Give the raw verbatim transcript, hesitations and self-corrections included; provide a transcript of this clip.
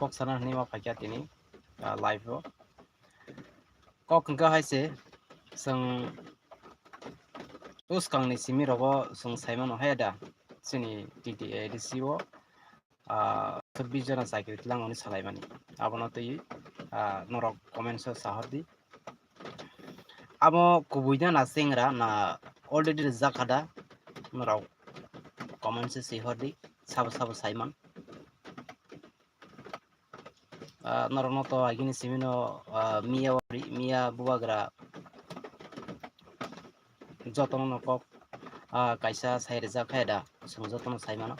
kok sana hwnwi ma phaikha tini, ah, live o. Kok hwnkha hai se, chwng bwskangni simi rogo chwng saimano hai da, chini T T A D C o, ah, chobbish jona chakri twlangmani salaimani. Abono twi, ah, norok comments o sahordi. Amo kubui da na chengra na already rijak kha da, norok comments o sihordi, sabo sabo saiman. Ah, norokno to agini simino, ah, miya wari, miya bubagra jotono no kok, ah, kaisa sai rijak kha da, chwng jotono saimano.